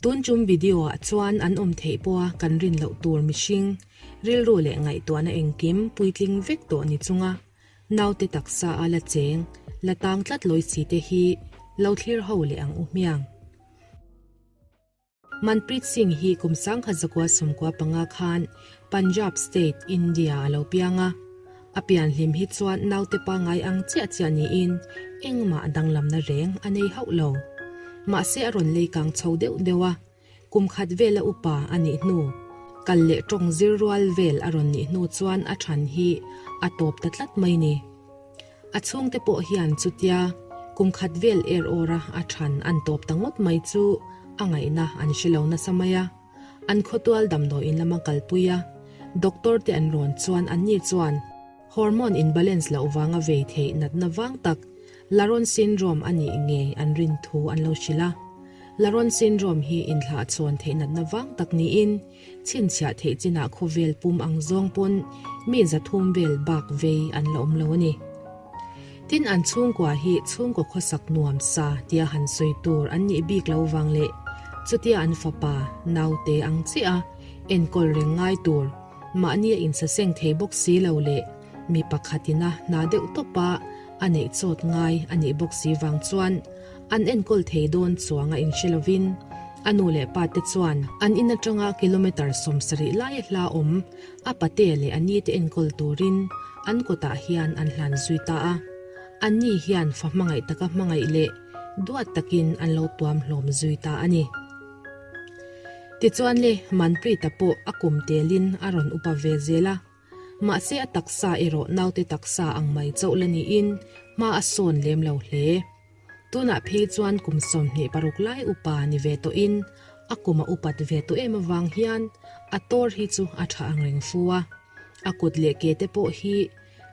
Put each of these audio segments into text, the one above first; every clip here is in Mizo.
Tun tum video ah chuan an awm theih pawha kan rin loh tur mihring, rilru leh ngaihtuahna engkim puitling vek tawh ni chunga naute taksa a la cheng, la tang tlat lawi si te hi lo thlir ho leh ang u hmiang. Manpreet Singh hi kum 1995 khan Punjab State, India a lo piang a. A pianhlim hi chuan naute pangngai ang chiah chiah niin engmah danglamna reng a nei hauh lo. Mahse a rawn lei kang chho deuh deuh a, kum khat vela upa a nih hnu, kal leh tawng zir rual vel a rawn nih hnu chuan a than hi a tawp ta tlat mai ni. A chhungte pawh hian chutia kum khat vel er awra a than an tawp ta ngawt mai chu a ngaihna an hre lo nasa mai a. An khawtual damdawiin lama kalpui a, doctor te an rawn chuan anni chuan hormone imbalance loh vanga vei theih natna vang tak Laron syndrome a nih ngei an rin thu an lo hrilh a. Laron syndrome hi inthlahchhawn theih natna vang tak niin Chhinchhiah theih chinah khawvel pum ang zawng pawn mi 300 vel bak vei an la awm lo a ni. Tin an chhungkua hi chhungkaw khawsak nuam sa tia han sawi tur an nih bik lo vang leh chutia an fapa naute ang chiah a enkawl reng ngai tur mahni a insaseng thei bawk si lo leh mi pakhatina hna deuh tawpa a neih chawt ngai a nih bawk si vang chuan An enkawl thei dawn chuang a inhre lovin a nu leh pa te chuan an in atanga kilometre 70 laia hla awm a pate leh a ni te enkawl turin an kawtah hian an hlan zui ta a. Anni hian fa hmangaih taka hmangaih leh duat takin an lo tuam hlawm zui ta a ni. Tichuan le, Manpreet-a pawh a kum telin a rawn upa ve zel a. Mahse a taksa erawh naute taksa ang mai chauh la niin hma a sawn lem lo hle. Tunah phei chuan kum 26 lai upa ni ve tawhin a kum a upat ve tawh em avang hian a tawr hi chu a tha ang reng fu a. A kut leh ke te pawh hi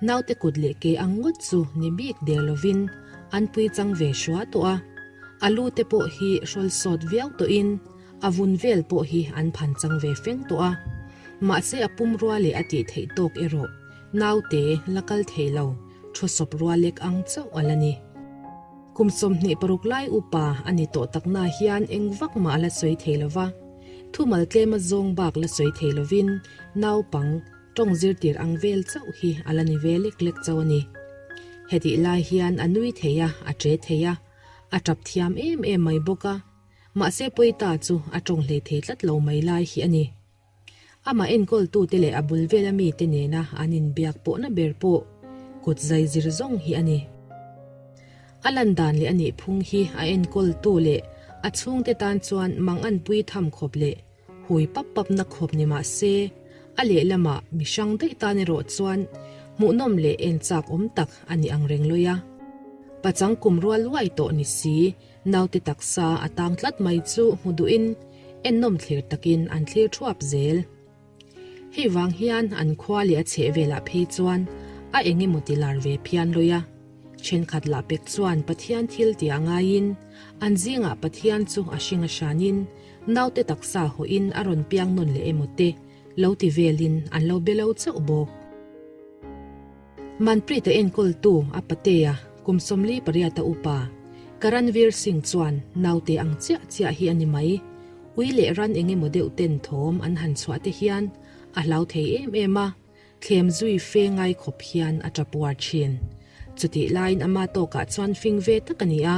naute kut leh ke ang ngawt chu ni bik der lovin an pui chang ve hrua tawh a. A lu te pawh hi hrawl sawt viau tawhin A vun vel pawh hi an phan chang ve feng tawh a, mahse a pum rua leh a tih theih tawk erawh naute la kal thei lo, thu sawp rua lek ang chauh a la ni. Kum 26 lai upa a ni tawh takna hian eng vak mah a la sawi thei lo va, thumal tlema zawng bak la sawi thei lovin naupang tawng zirtir ang vel chauh hi a la ni ve lek lek chauh a ni. Hetih lai hian a nui thei a, a che thei a, a tap thiam em em mai bawk a. Mahse Pawita chu a tawng hlei thei tlat lo mai lai hi a ni. Amah enkawltute leh a bul vela mite nena an inbiak pawhna ber pawh kut zai zir zawng hi a ni. A lan dan leh a nih phung hi a enkawltu leh a chhungte tan chuan mang anpui tham khawp leh hui pap papna khawp ni mah se, a lehlamah mi hrang daih tan erawh chuan hmuhnawm leh en chak awm tak a ni ang reng lawi a. Pachang kum rual luai tawh ni si Naute taksa a tang tlat mai chu hmu duhin ennawm thlir takin an thlir thuap zel. Hei vang hian an khua leh a chheh velah phei chuan a eng emaw ti lar ve phian lawi a. Thenkhat lah pek chuan Pathian thil tih a ngaiin an zingah Pathian chu a hring a hranin naute taksa hawhin a rawn piang nawn leh emaw te lo ti velin an lo be lo chauh bawk. Manpreet-a enkawltu a patea kum 48 a upa Karanveer Singh chuan naute ang chiah chiah hi a ni mai. Ui leh ran eng emaw deuh ten thawm an han chhuah te hian a hlau thei em em a, thlem zui fe ngai khawp hian a tap uar thin. Chutih laiin ama tawkah chuan fing ve tak a ni a.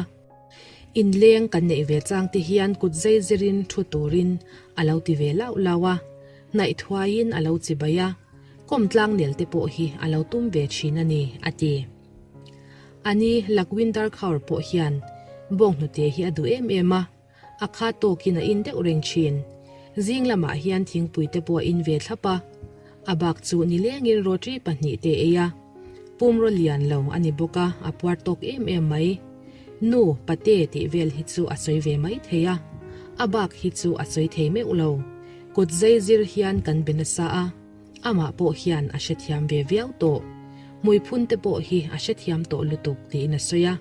Inleng kan neih ve chang te hian kut zei zirin thu turin a lo ti ve lauh lauh a, hnaih thuaiin a lo chibai a. Kawm tlang nel te pawh hi a lo tum ve thin a ni, a ti. Ani Lakhwinder Kaur pawh hian bawnghnute hi a duh em em a, a kha tawkin a in deuh reng thin. Zing lamah hian thingpui te pawh a in ve thlap a, a bak chu nilengin roti pahnih te ei a, pumraw lian lo a ni bawk a, a puar tawk em em mai. Nu, pate tih vel hi chu a sawi ve mai thei a, a bak hi chu a sawi thei meuh lo. Kut zei zir hian kan be nasa a, amah pawh hian a hrethiam ve viau tawh. Hmuiphun te pawh hi a hrethiam tawh lutuk tiin a sawi a.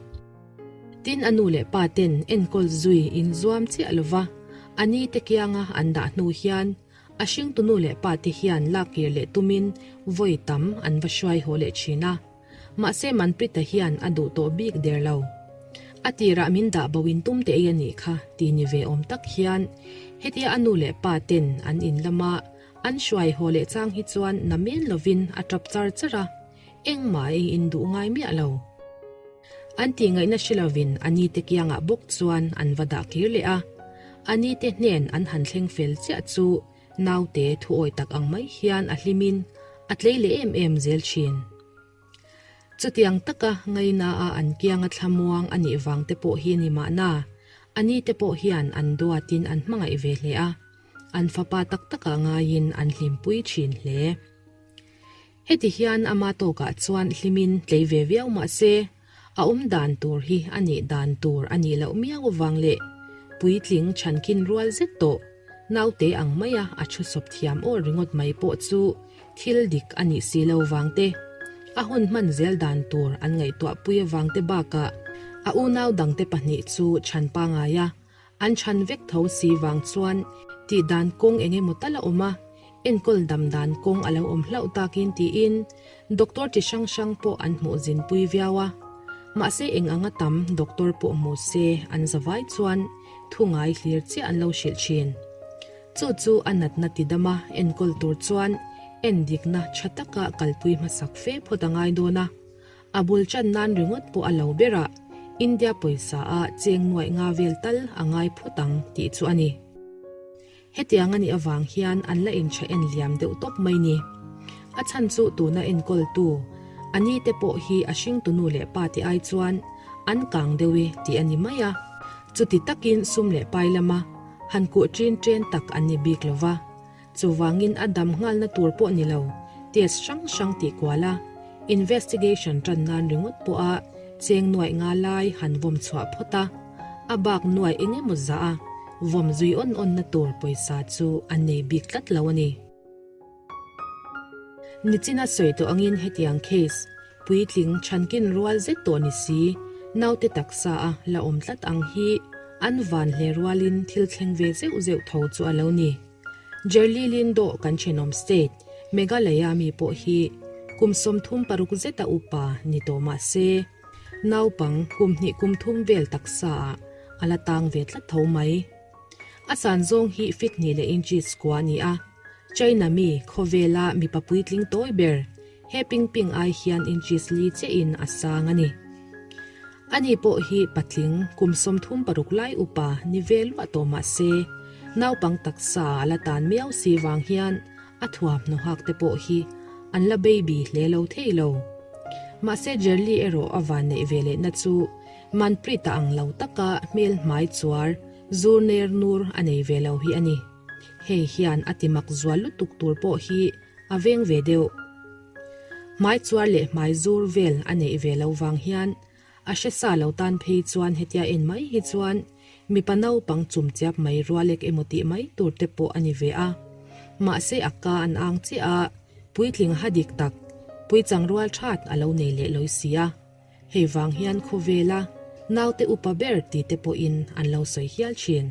Tin a nu leh pa ten enkawl zui inzuam chiah lova a ni te kianga an dah hnu hian a hringtu nu leh pa te hian lak kir leh tumin vawi tam an va hruai haw leh thin a. Mahse Manprita hian a duh tawh bik der lo. A tirah min dah bo in tum teh ei a nih kha ti ni ve awm tak hian hetia a nu leh pa ten an in lama an hruai haw leh chang hi chuan na men lovin a tap char char a, engmah ei in duh ngai miah lo. An tih ngaihna hre lovin a ni te kiangah bawk chuan an va dah kir leh a, a ni te hnen an han thleng fel chiah chu naute thuawi tak ang mai hian a hlimin a tlei leh em em zel thin. Chutiang taka ngaina-a an kianga thlamuang a nih vang te pawh hi ni mahna, a ni te pawh hian an duatin an hmangaih ve hle a, an fapa tak takah ngaiin an hlimpui thin hle. Heti hian ama tawkah chuan hlimin tlei ve viau mah se, a awm dan tur hi a nih dan tur a nih loh miau avang leh puitling chhankin rual zet tawh naute ang maia a thu sawp thiam awl ringawt mai pawh chu thil dik a nih si lo vang te, a hun hman zel dan tur an ngaihtuah pui avang te bakah a unau dangte pahnih chu chhan pangai a An chhan vek tho si vang chuan tih dan kawng eng emaw tal a awm a, enkawl dam dan kawng a lo awm hlauh takin tiin doctor chi hrang hrang pawh an hmuh zin pui viau a. Mahse eng anga tam doctor pawh hmu se an zavai chuan thu ngai hlir chiah an lo hrilh thin. Chu chu a natna ti dama enkawl tur chuan endikna tha taka kalpui hmasak fe phawt a ngai dawn a. A bul chan nan ringawt pawh a lo ber a, India pawisa a cheng nuaih nga vel tal a ngai phawt ang tih chu a ni. Hetiang a nih avang hian an la intha en liam deuh tawp mai ni. A chhan chu tuna enkawltu a ni te pawh hi a hringtu nu leh pa te ai chuan an kang deuh e tih a ni mai a. Chuti takin sum leh pai lama han kuh ṭin ṭen tak an ni bik lo va. Chuvangin a dam nghalna tur pawh ni lo, test hrang hrang tih kual a, investigation tan nan ringawt pawha cheng nuaih nga lai han vawm chhuah phawt a, a bak nuaih eng emaw zah a vawm zui awn awnna tur pawisa chu an nei bik tlat lo a ni. Nichina sawi tawh angin hetiang case puitling chhankin rual zet tawh ni si, naute taksa a la awm tlat ang hi an van hle rualin thil thleng ve zeuh zeuh tho chu a lo ni. Jerly Lindo kan thenawm state Meghalaya mi pawh hi kum 36 zeta upa ni tawh mah se, naupang kum hnih kum thum vel taksa ah a la tang ve tlat tho mai. A san zawng hi feet hnih leh inches kua a ni a, China mi khawvela mipa puitling tawi ber he Ping Ping ai hian inches li chiahin a sang a ni. Ani pawh hi patling kum 36 lai upa ni ve luah tawh mah se, naupang taksa a la tan miau si vang hian a thuamhnaw hak te pawh hi an la baby hle lo thei lo. Mahse Jerly erawh a van neih ve lehna chu Manpreet-a ang lo taka hmel hmai chuar zur ner nur a nei ve lo hi a ni. Hei hian a ti mak zual lutuk tur pawh hi a veng ve deuh. Hmai chuar leh hmai zur vel a neih ve lo vang hian a hre sa lo tan phei chuan hetia en mai hi chuan mipa naupang chum chiap mai rualek emaw tih mai tur te pawh a ni ve a. Mahse a ka an ang chiah a, puitling ha dik tak, puichang rual that a lo nei leh lawi si a. Hei vang hian khawvela naute upa ber ti te pawhin an lo sawi hial thin.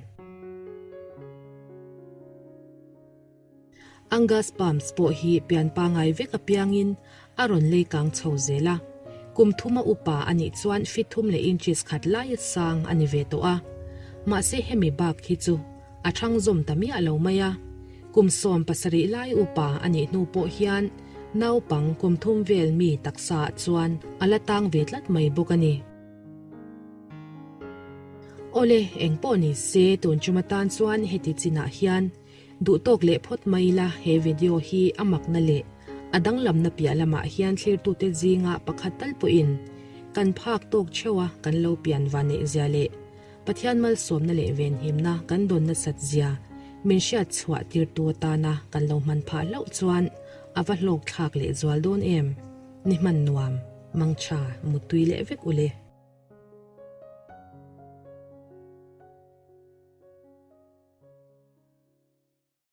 Angus Palms pawh hi pian pangai vek apiangin a rawn lei kang chho zel a, kum thuma upa a nih chuan feet thum leh inches khat laia sang a ni ve tawh a. Mahse hemi bak hi chu a thang zawm ta miah lo mai a, kum 17 lai upa a nih hnu pawh hian naupang kum thum vel mi taksaah chuan a la tang ve tlat mai bawk a ni. Awle, engpawh ni se tun chuma tan chuan heti chinah hian Duh tawk leh phawt mai ila he video hi a makna leh a danglamna piah lamah hian thlirtute zinga pakhat tal pawhin kan phak tawk theuh a kan lo pian va neih zia leh Pathian malsawmna leh venhimna kan dawn nasat zia min hriat chhuah tirtu atana kan lo hman phah hlauh chuan a va hlawk thlak leh zual dawn em? Ni hman nuam, mangtha, muttui leh vek ule.